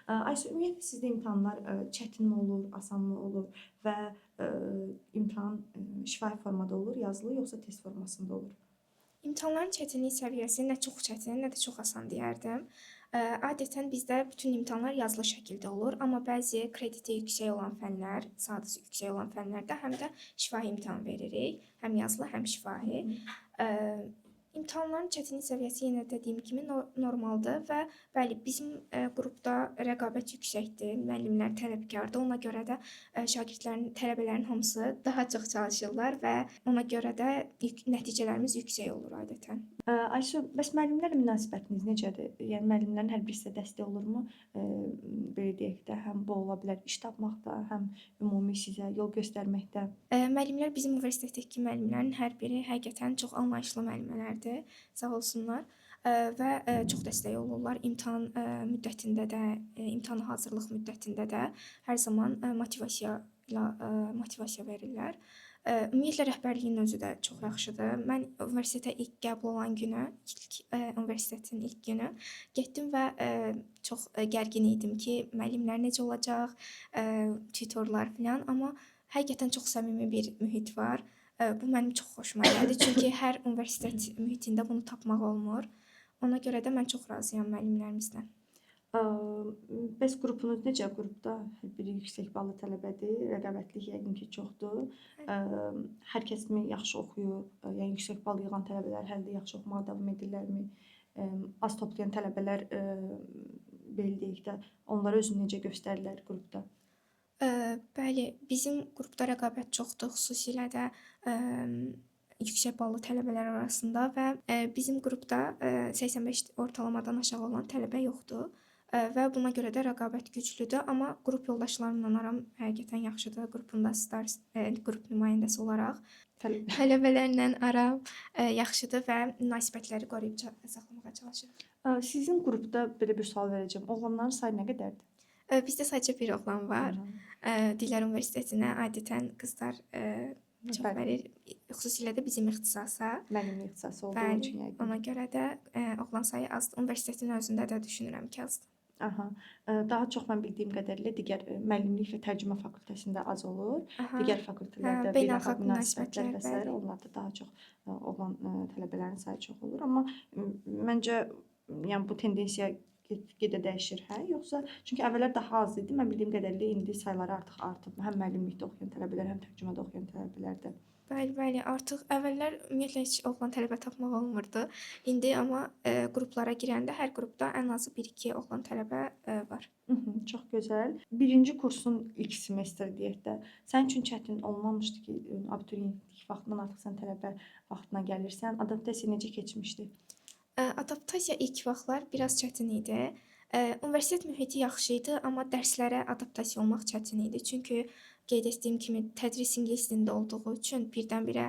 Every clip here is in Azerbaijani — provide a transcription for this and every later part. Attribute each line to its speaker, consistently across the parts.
Speaker 1: Aysu, ümumiyyətlə sizdə imtahanlar çətinmi olur, asanmı olur və imtahan şifahi formada olur, yazılı yoxsa test formasında olur?
Speaker 2: İmtahanların çətinlik səviyyəsi nə çox çətin, nə də çox asan deyərdim. Adətən bizdə bütün imtahanlar yazılı şəkildə olur, amma bəzi krediti yüksək olan fənlər, saatı yüksək olan fənlərdə həm də şifahi imtahan veririk. Həm yazılı, həm şifahi. İmtahanların çətinlik səviyyəsi yenə dediyim kimi normaldır və bəli, bizim qrupda rəqabət yüksəkdir. Müəllimlər tələbkardır. Ona görə də şagirdlərin, tələbələrin hamısı daha çox çalışırlar və ona görə də nəticələrimiz yüksək olur adətən.
Speaker 1: Aysu, bəs müəllimlərlə münasibətiniz necədir? Yəni müəllimlərin hər biri sizə dəstək olurmu? Belə deyək də, həm bu ola bilər iş tapmaqda, həm ümumi sizə yol göstərməkdə.
Speaker 2: Müəllimlər, bizim universitetdəki müəllimlərin hər biri həqiqətən çox anlayışlı müəllimələrdir. Sağ olsunlar. Və çox dəstək olurlar. İmtahan müddətində də, imtahana hazırlıq müddətində də hər zaman motivasiya ilə motivasiya verirlər. Ümumiyyətlə rəhbərliyin özü də çox yaxşıdır. Mən universitetə ilk qəbul olan günü, ilk universitetin ilk günü getdim və çox gərgin idim ki, müəllimlər necə olacaq, tutorlar filan, amma həqiqətən çox səmimi bir mühit var. Bu mənim çox xoşuma gəldi, çünki hər universitet mühitində bunu tapmaq olmur. Ona görə də mən çox razıyam müəllimlərimizdən.
Speaker 1: Bəs qrupunuz necə? Qrupda hər biri yüksək ballı tələbədir, rəqabətlik yəqin ki, çoxdur. Hər kəsmi yaxşı oxuyur? Yəni yüksək bal yığan tələbələr hələ də yaxşı oxumağa davam edirlərmi? Az toplayan tələbələr, belə deyək də, onlara özünü necə göstərirlər qrupda?
Speaker 2: Bəli, bizim qrupda rəqabət çoxdur, xüsusilə də yüksək ballı tələbələr arasında və bizim qrupda 85 ortalamadan aşağı olan tələbə yoxdur. Və buna görə də rəqabət güclüdür, amma qrup yoldaşlarımla aram həqiqətən yaxşıdır. Qrupunda stars, qrup nümayəndəsi olaraq tələbələrlə aram yaxşıdır və münasibətləri qoruyub saxlamağa çalışırıq.
Speaker 1: Sizin qrupda belə bir sual verəcəm. Oğlanların sayı nə qədərdir?
Speaker 2: Bizdə sadəcə bir oğlan var. Dillər Universitetinə adətən qızlar çox verir. Xüsusilə də bizim ixtisasa.
Speaker 1: Müəllimlik ixtisası olduğu üçün yəqin.
Speaker 2: Ona görə də oğlan sayı azdır. Universitetin özündə də düşünürəm ki, azdır.
Speaker 1: Aha. Daha çox mən bildiyim qədərilə digər müəllimlik və tərcümə fakültəsində az olur. Digər fakültələrdə beynəlxalq münasibətlər və sair, onlarda daha çox oğlan tələbələrin sayı çox olur. Amma məncə yəni bu tendensiya get-gedə dəyişir, hə? Yoxsa çünki əvvəllər daha az idi. Mən bildiyim qədərilə indi sayları artıq artıb. Həm müəllimlikdə oxuyan tələbələr, həm tərcümədə oxuyan tələbələrdə.
Speaker 2: Bəli, bəli, artıq əvvəllər ümumiyyətlə heç oğlan tələbə tapmaq olmurdu. İndi amma qruplara girəndə hər qrupda ən azı 1-2 oğlan tələbə var.
Speaker 1: Çox gözəl. Birinci kursun ilk semestri deyək də, sənin üçün çətin olmamışdı ki, abituriyentlik vaxtından artıq sən tələbə vaxtına gəlirsən. Adaptasiya necə keçmişdi?
Speaker 2: Adaptasiya ilk vaxtlar biraz çətin idi. Universitet mühiti yaxşı idi, amma dərslərə adaptasiya olmaq çətin idi. Çünki qeyd etdiyim kimi tədris ingilis dilində olduğu üçün birdən-birə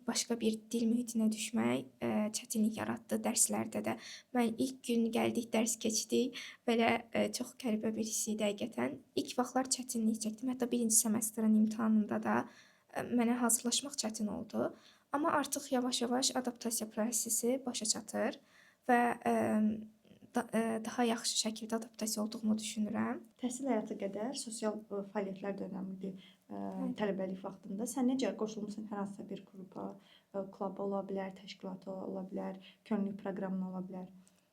Speaker 2: başqa bir dil mühitinə düşmək çətinlik yaratdı dərslərdə də. Mən ilk gün gəldik, dərs keçdik. Belə çox qəribə bir hiss idi həqiqətən. İlk vaxtlar çətinlik çəkdim. Hətta birinci semestrin imtahanında da mənə hazırlaşmaq çətin oldu. Amma artıq yavaş-yavaş adaptasiya prosesi başa çatır və daha yaxşı şəkildə adaptasiya olduğumu düşünürəm.
Speaker 1: Təhsil həyatı qədər sosial fəaliyyətlər də önəmlidir tələbəlik vaxtında. Sən necə qoşulmusan hər hansısa bir qrupa, kluba ola bilər, təşkilata ola bilər, könüllülük proqramına ola bilər?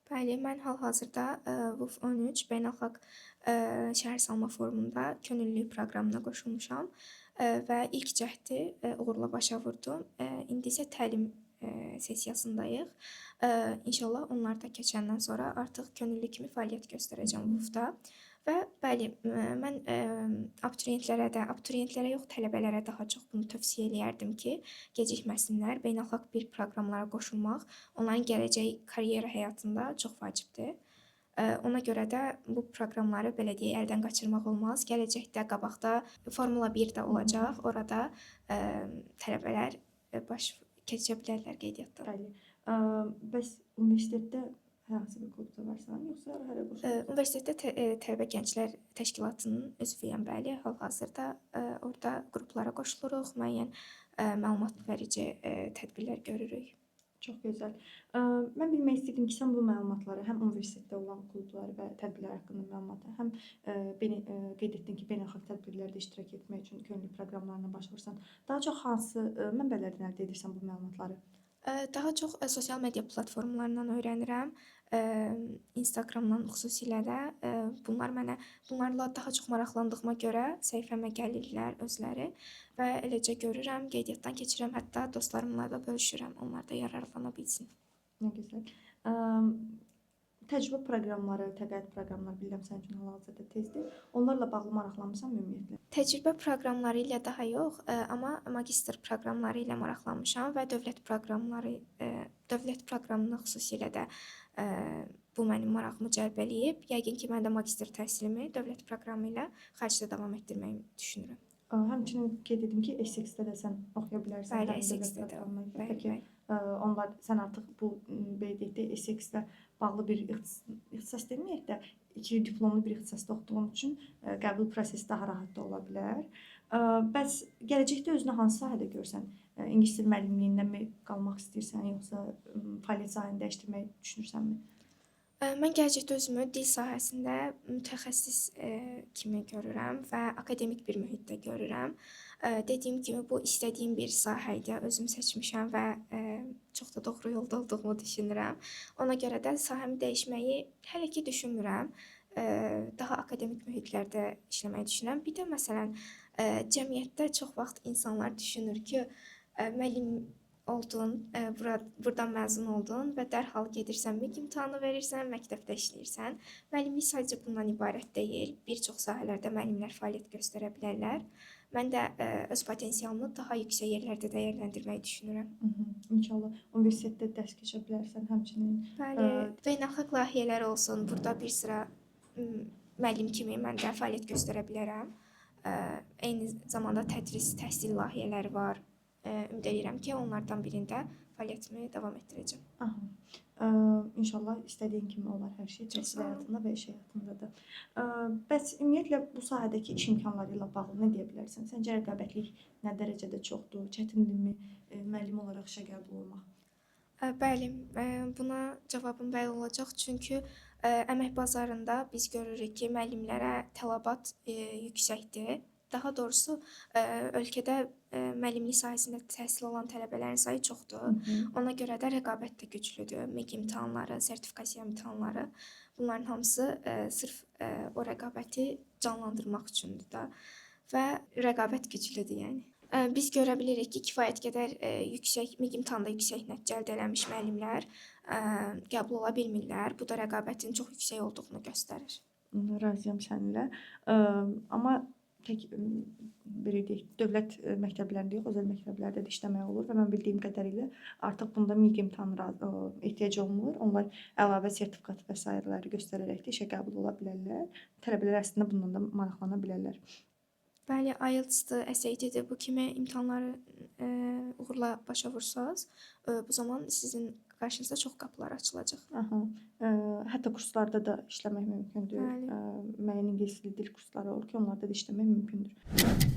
Speaker 2: Bəli, mən hal-hazırda VUF 13 beynəlxalq şəhər salma forumunda könüllülük proqramına qoşulmuşam və ilk cəhdi uğurla başa vurdum. İndi isə təlim sessiyasındayıq. İnşallah onlar da keçəndən sonra artıq könüllü kimi fəaliyyət göstərəcəm VUF-da. Və bəli, mən abituriyentlərə də, abituriyentlərə yox, tələbələrə daha çox bunu tövsiyə eləyərdim ki, gecikməsinlər, beynəlxalq bir proqramlara qoşulmaq onların gələcək karyera həyatında çox vacibdir. Ona görə də bu proqramları belə deyək, əldən qaçırmaq olmaz. Gələcəkdə, qabaqda Formula 1 də olacaq. Orada tələbələr baş keçə bilərlər qeydiyyatdan.
Speaker 1: Bəli. Bəs universitetdə hər hansı bir klubda varsan, yoxsa hələ qoşulmusan?
Speaker 2: Universitetdə Tələbə Gənclər Təşkilatının üzvüyəm, bəli. Hal-hazırda orada qruplara qoşuluruq, müəyyən məlumat verici tədbirlər görürük.
Speaker 1: Çox gözəl. Mən bilmək istəyirdim ki, sən bu məlumatları həm universitetdə olan klublar və tədbirlər haqqında məlumatı, həm qeyd etdin ki, beynəlxalq tədbirlərdə iştirak etmək üçün könüllü proqramlarına başvurursan. Daha çox hansı mənbələrdən əldə edirsən bu məlumatları?
Speaker 2: Daha çox sosial media platformalarından öyrənirəm. Instagramdan xüsusilə də. Bunlar mənə bunlarla daha çox maraqlandığıma görə səhifəmə gəlirlər özləri və eləcə görürəm, qeydiyyatdan keçirəm, hətta dostlarımla da bölüşürəm, onlar da yararlana bilsin.
Speaker 1: Nə gözəl. Təcrübə proqramları, təqaüd proqramları bilirəm sənin üçün hal-hazırda tezdir. Onlarla bağlı maraqlanmısanmı ümumiyyətlə?
Speaker 2: Təcrübə proqramları ilə daha yox, amma magistr proqramları ilə maraqlanmışam və dövlət proqramları, dövlət proqramını xüsusilə də bu mənim marağımı cəlb eləyib. Yəqin ki, mən də magistr təhsilimi dövlət proqramı ilə xaricdə davam etdirməyi düşünürəm.
Speaker 1: Həmçinin qeyd edim ki, Essex-də də sən oxuya bilərsən.
Speaker 2: Bəli, Essex-də də.
Speaker 1: Bəli, bəli. Onlar sən artıq bu belə deyək də Essex-də bağlı bir ixtisas deməyək də 2 diplomlu bir ixtisasda oxuduğun üçün qəbul prosesi daha rahat da ola bilər. Bəs gələcəkdə özünü hansı sahədə görsən? İngilis dili müəllimliyindənmi qalmaq istəyirsən, yoxsa fəaliyyət sahəni dəyişdirməyi düşünürsənmi?
Speaker 2: Mən gələcəkdə özümü dil sahəsində mütəxəssis kimi görürəm və akademik bir mühitdə görürəm. Dediyim kimi bu istədiyim bir sahə idi, özüm seçmişəm və çox da doğru yolda olduğumu düşünürəm. Ona görə də sahəmi dəyişməyi hələ ki düşünmürəm. Daha akademik mühitlərdə işləməyi düşünürəm. Bir də məsələn, cəmiyyətdə çox vaxt insanlar düşünür ki, müəllim oldun, buradan məzun oldun və dərhal gedirsən MİQ imtahanı verirsən, məktəbdə işləyirsən. Müəllimlik sadəcə bundan ibarət deyil. Bir çox sahələrdə müəllimlər fəaliyyət göstərə bilərlər. Mən də öz potensialımı daha yüksək yerlərdə dəyərləndirməyi düşünürəm.
Speaker 1: İnşallah universitetdə dərs keçə bilərsən həmçinin.
Speaker 2: Bəli, beynəlxalq layihələr olsun. Burada bir sıra müəllim kimi mən də fəaliyyət göstərə bilərəm. Eyni zamanda tədris, təhsil layihələri var. Ümid edirəm ki, onlardan birində fəaliyyətimi davam etdirəcəm.
Speaker 1: Aha. İnşallah istədiyin kimi olar hər şey, təhsil həyatında və iş həyatında da. Bəs ümumiyyətlə bu sahədəki iş imkanları ilə bağlı nə deyə bilərsən? Səncə rəqabətlik nə dərəcədə çoxdur? Çətindirmi müəllim olaraq işə qəbul olmaq?
Speaker 2: Bəli, buna cavabım bəli olacaq. Çünki əmək bazarında biz görürük ki, müəllimlərə tələbat yüksəkdir. Daha doğrusu, ölkədə müəllimlik sahəsində təhsil alan tələbələrin sayı çoxdur. Ona görə də rəqabət də güclüdür. MİQ imtahanları, sertifikasiya imtahanları, bunların hamısı sırf o rəqabəti canlandırmaq üçündür də və rəqabət güclüdür yəni. Biz görə bilirik ki, kifayət qədər yüksək MİQ imtahanında yüksək nəticə əldə eləmiş müəllimlər qəbul ola bilmirlər. Bu da rəqabətin çox yüksək olduğunu göstərir.
Speaker 1: Razıyam səninlə. Amma tək belə deyək, dövlət məktəblərində yox, özəl məktəblərdə də işləmək olur və mən bildiyim qədərilə artıq bunda MİQ imtahanına ehtiyac olmur. Onlar əlavə sertifikat və sairələri göstərərək də işə qəbul ola bilərlər. Tələbələr əslində bundan da maraqlana bilərlər.
Speaker 2: Bəli, IELTS-dir, SAT-dir, bu kimi imtahanları uğurla başa vursaz, bu zaman sizin qarşınızda çox qapılar açılacaq.
Speaker 1: Aha. Hətta kurslarda da işləmək mümkündür.
Speaker 2: Bəli.
Speaker 1: Müəyyən ingilis dili dil kursları olur ki, onlarda da işləmək mümkündür.